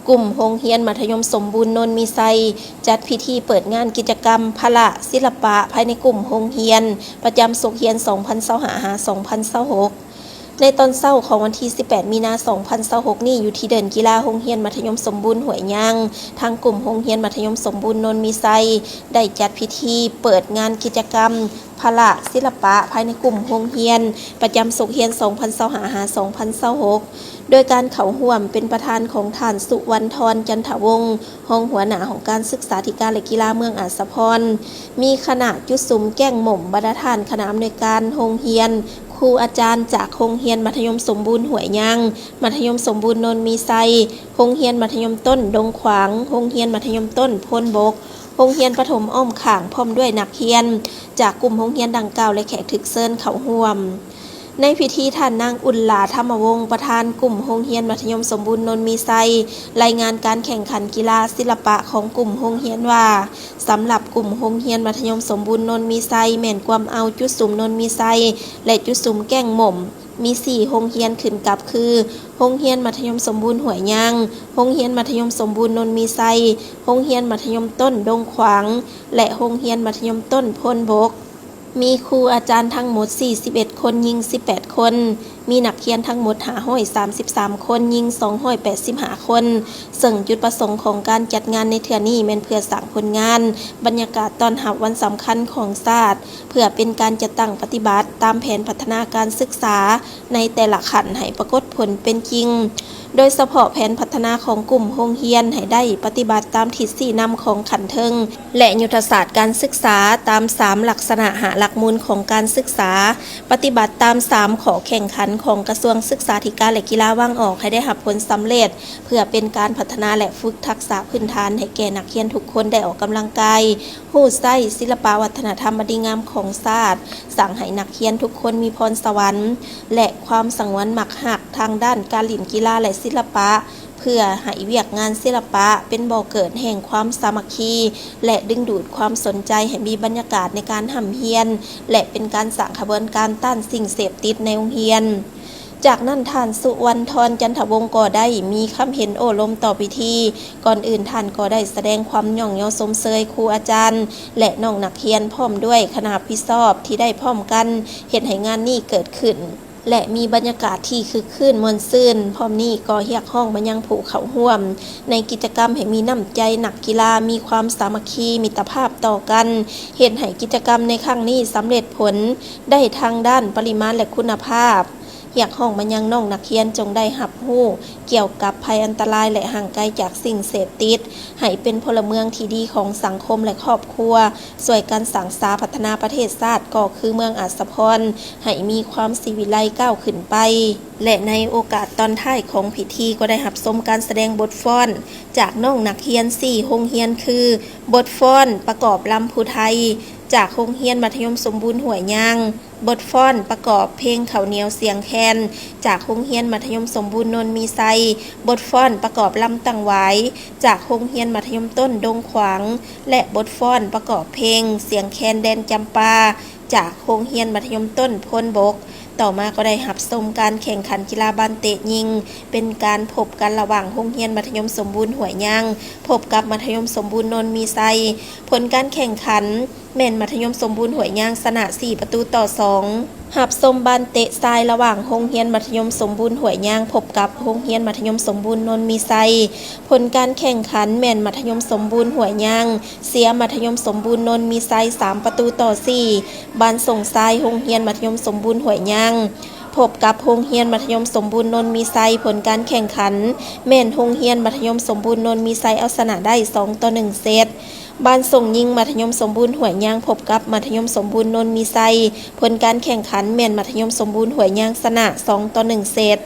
ກຸ່ມໂຮງຮຽນມັດທະຍົມສົມບູນໂນນມີໄຊ ຈັດພິທີເປີດງານກິດຈະກຳພະລະສິລະປະພາຍໃນກຸ່ມໂຮງຮຽນ ປະຈຳສົກຮຽນສອງພັນຊາວຫ້າ ຫາ ສອງພັນຊາວຫົກ ໃນຕອນເຊົ້າຂອງວັນທີສິບແປດ ມີນາ ສອງພັນຊາວຫົກນີ້ ຢູ່ທີ່ເດີ່ນກິລາໂຮງຮຽນມັດທະຍົມສົມບູນຫ້ວຍຍາງ, ທາງກຸ່ມໂຮງຮຽນມັດທະຍົມສົມບູນໂນນມີໄຊ ໄດ້ຈັດພິທີເປີດງານກິດຈະກຳ ພະລະສິລະປະພາຍໃນກຸ່ມໂຮງຮຽນ ປະຈຳສົກຮຽນສອງພັນຊາວຫ້າ ຫາ ສອງພັນຊາວຫົກ ໂດຍການເຂົ້າຮ່ວມເປັນປະທານຂອງທ່ານ ສຸວັນທອນ ຈັນທະວົງ ຮອງຫົວໜ້າຫ້ອງການສຶກສາທິການ ແລະ ກິລາເມືອງອາດສະພອນ, ມີຄະນະຈຸດສຸມແກ້ງໝົມ, ບັນດາທ່ານຄະນະອຳນວຍການໂຮງຮຽນ, ຄູອາຈານຈາກໂຮງຮຽນມັດທະຍົມສົມບູນຫ້ວຍຍາງ, ມັດທະຍົມສົມບູນໂນນມີໄຊ, ໂຮງຮຽນມັດທະຍົມຕົ້ນດົງຂວາງ, ໂຮງຮຽນມັດທະຍົມຕົ້ນໂພນບົກ, ໂຮງຮຽນປະຖົມອ້ອມຂ້າງ ພ້ອມດ້ວຍນັກຮຽນຈາກກຸ່ມໂຮງຮຽນດັ່ງກ່າວ ແລະ ແຂກຖືກເຊີນເຂົ້າຮ່ວມ. ໃນພິທີ ທ່ານນາງ ອຸ່ນຫຼ້າ ທຳມະວົງ ປະທານກຸ່ມໂຮງຮຽນມັດທະຍົມສົມບູນໂນນມີໄຊ ລາຍງານການແຂ່ງຂັນກິລາສິລະປະຂອງກຸ່ມໂຮງຮຽນວ່າ, ສຳລັບກຸ່ມໂຮງຮຽນມັດທະຍົມສົມບູນໂນນມີໄຊ ແມ່ນກວມເອົາຈຸດສຸມໂນນມີໄຊ ແລະ ຈຸດສຸມແກ້ງໝົມ ມີສີ່ໂຮງຮຽນຂຶ້ນກັບຄື ໂຮງຮຽນມັດທະຍົມສົມບູນຫ້ວຍຍາງ, ໂຮງຮຽນມັດທະຍົມສົມບູນໂນນມີໄຊ, ໂຮງຮຽນມັດທະຍົມຕົ້ນດົງຂວາງ ແລະ ໂຮງຮຽນມັດທະຍົມຕົ້ນໂພນບົກ. ມີຄູອາຈານທັງໝົດສີ່ສິບເອັດຄົນ, ຍິງສິບແປດຄົນ, ມີນັກຮຽນທັງໝົດຫ້າຮ້ອຍສາມສິບສາມຄົນ, ຍິງສອງຮ້ອຍແປດສິບຫ້າຄົນ, ເຊິ່ງຈຸດປະສົງຂອງການຈັດງານໃນເທື່ອນີ້ແມ່ນເພື່ອສ້າງຜົນງານ, ບັນຍາກາດຕ້ອນຮັບວັນສຳຄັນຂອງຊາດ, ເພື່ອເປັນການຈັດຕັ້ງປະຕິບັດຕາມແຜນພັດທະນາການສຶກສາໃນແຕ່ລະຂັ້ນໃຫ້ປາກົດຜົນເປັນຈິງ, ໂດຍສະເພາະແຜນພັດທະນາຂອງກຸ່ມໂຮງຮຽນໃຫ້ໄດ້ປະຕິບັດຕາມທິດຊີ້ນຳຂອງຂັ້ນເທິງ ແລະ ຍຸດທະສາດການສຶກສາຕາມສາມລັກສະນະຫ້າຫຼັກມູນຂອງການສຶກສາ, ປະຕິບັດຕາມສາມຂໍ້ແຂ່ງຂັນຂອງກະຊວງສຶກສາທິການ ແລະ ກິລາວາງອອກໃຫ້ໄດ້ຮັບຜົນສຳເລັດ, ເພື່ອເປັນການພັດທະນາ ແລະ ຝຶກທັກສະພື້ນຖານໃຫ້ແກ່ນັກຮຽນທຸກຄົນໄດ້ອອກກຳລັງກາຍ, ຮູ້ໃຊ້ສິລະປະວັດທະນະທຳອັນດີງາມຂອງຊາດ, ສ້າງໃຫ້ນັກຮຽນທຸກຄົນມີພອນສະຫວັນ ແລະ ຄວາມສະຫງວນມັກຮັກທາງດ້ານການຫຼິ້ນກິລາ ແລະ ສິລະປະ, ເພື່ອໃຫ້ວຽກງານສິລະປະເປັນບໍ່ເກີດແຫ່ງຄວາມສາມັກຄີ ແລະ ດຶງດູດຄວາມສົນໃຈໃຫ້ມີບັນຍາກາດໃນການຮ່ຳຮຽນ ແລະ ເປັນການສ້າງຂະບວນການຕ້ານສິ່ງເສບຕິດໃນໂຮງຮຽນ. ຈາກນັ້ນ ທ່ານ ສຸວັນທອນ ຈັນທະວົງ ກໍໄດ້ມີຄຳເຫັນໂອ້ລົມຕໍ່ພິທີ. ກ່ອນອື່ນທ່ານກໍໄດ້ສະແດງຄວາມຍ້ອງຍໍຊົມເຊີຍຄູອາຈານ ແລະ ນ້ອງນັກຮຽນ ພ້ອມດ້ວຍຄະນະຮັບຜິດຊອບທີ່ໄດ້ພ້ອມກັນເຮັດໃຫ້ງານນີ້ເກີດຂຶ້ນ ແລະ ມີບັນຍາກາດທີ່ຄຶກຄື້ນມ່ວນຊື່ນ. ພ້ອມນີ້ກໍຮຽກຮ້ອງມາຍັງຜູ້ເຂົ້າຮ່ວມໃນກິດຈະກຳໃຫ້ມີນ້ຳໃຈນັກກິລາ, ມີຄວາມສາມັກຄີ, ມິດຕະພາບຕໍ່ກັນ, ເຮັດໃຫ້ກິດຈະກຳໃນຄັ້ງນີ້ສຳເລັດຜົນໄດ້ທັງດ້ານປະລິມານ ແລະ ຄຸນນະພາບ. ຮຽກຮ້ອງມາຍັງນ້ອງນັກຮຽນຈົ່ງໄດ້ຮັບຮູ້ກ່ຽວກັບໄພອັນຕະລາຍ ແລະ ຫ່າງໄກຈາກສິ່ງເສບຕິດ, ໃຫ້ເປັນພົນລະເມືອງທີ່ດີຂອງສັງຄົມ ແລະ ຄອບຄົວ, ຊ່ວຍກັນສ້າງສາພັດທະນາປະເທດຊາດ ກໍຄືເມືອງອາດສະພອນ ໃຫ້ມີຄວາມສີວິໄລກ້າວຂຶ້ນໄປ. ແລະ ໃນໂອກາດຕອນທ້າຍຂອງພິທີ ກໍໄດ້ຮັບຊົມການສະແດງບົດຟ້ອນຈາກນ້ອງນັກຮຽນສີ່ໂຮງຮຽນ ຄື ບົດຟ້ອນປະກອບລຳຜູ້ໄທ ຈາກໂຮງຮຽນມັດທະຍົມສົມບູນຫ້ວຍຍາງ, ບົດຟ້ອນປະກອບເພງເຂົ້າໜຽວສຽງແຄນ ຈາກໂຮງຮຽນມັດທະຍົມສົມບູນໂນນມີໄຊ, ບົດຟ້ອນປະກອບລຳຕັ້ງຫວາຍ ຈາກໂຮງຮຽນມັດທະຍົມຕົ້ນດົງຂວາງ ແລະ ບົດຟ້ອນປະກອບເພງສຽງແຄນແດນຈຳປາ ຈາກໂຮງຮຽນມັດທະຍົມຕົ້ນໂພນບົກ. ຕໍ່ມາກໍໄດ້ຮັບຊົມການແຂ່ງຂັນກິລາບານເຕະຍິງ ເປັນການພົບກັນລະຫວ່າງໂຮງຮຽນມັດທະຍົມສົມບູນຫ້ວຍຍາງ ພົບກັບມັດທະຍົມສົມບູນໂນນມີໄຊ. ຜົນການແຂ່ງຂັນ ແມ່ນມັດທະຍົມສົມບູນຫ້ວຍຍາງຊະນະສີ່ປະຕູຕໍ່ສອງ. ຮັບຊົມບານເຕະຊາຍລະຫວ່າງໂຮງຮຽນມັດທະຍົມສົມບູນຫ້ວຍຍາງ ພົບກັບໂຮງຮຽນມັດທະຍົມສົມບູນໂນນມີໄຊ. ຜົນການແຂ່ງຂັນແມ່ນມັດທະຍົມສົມບູນຫ້ວຍຍາງ ເຊຍມັດທະຍົມສົມບູນໂນນມີໄຊສາມປະຕູຕໍ່ສີ່. ບ້ານສົງຊາຍ ໂຮງຮຽນມັດທະຍົມສົມບູນຫ້ວຍຍາງ ພົບກັບໂຮງຮຽນມັດທະຍົມສົມບູນໂນນມີໄຊ. ຜົນການແຂ່ງຂັນແມ່ນໂຮງຮຽນມັດທະຍົມສົມບູນໂນນມີໄຊເອົາຊະນະໄດ້ສອງຕໍ່ໜຶ່ງເຊັດ. ບ້ານສົງຍິງ ມັດທະຍົມສົມບູນຫ້ວຍຍາງ ພົບກັບມັດທະຍົມສົມບູນໂນນມີໄຊ. ຜົນການແຂ່ງຂັນແມ່ນມັດທະຍົມສົມບູນຫ້ວຍຍາງຊະນະສອງຕໍ່ໜຶ່ງເຊັດ.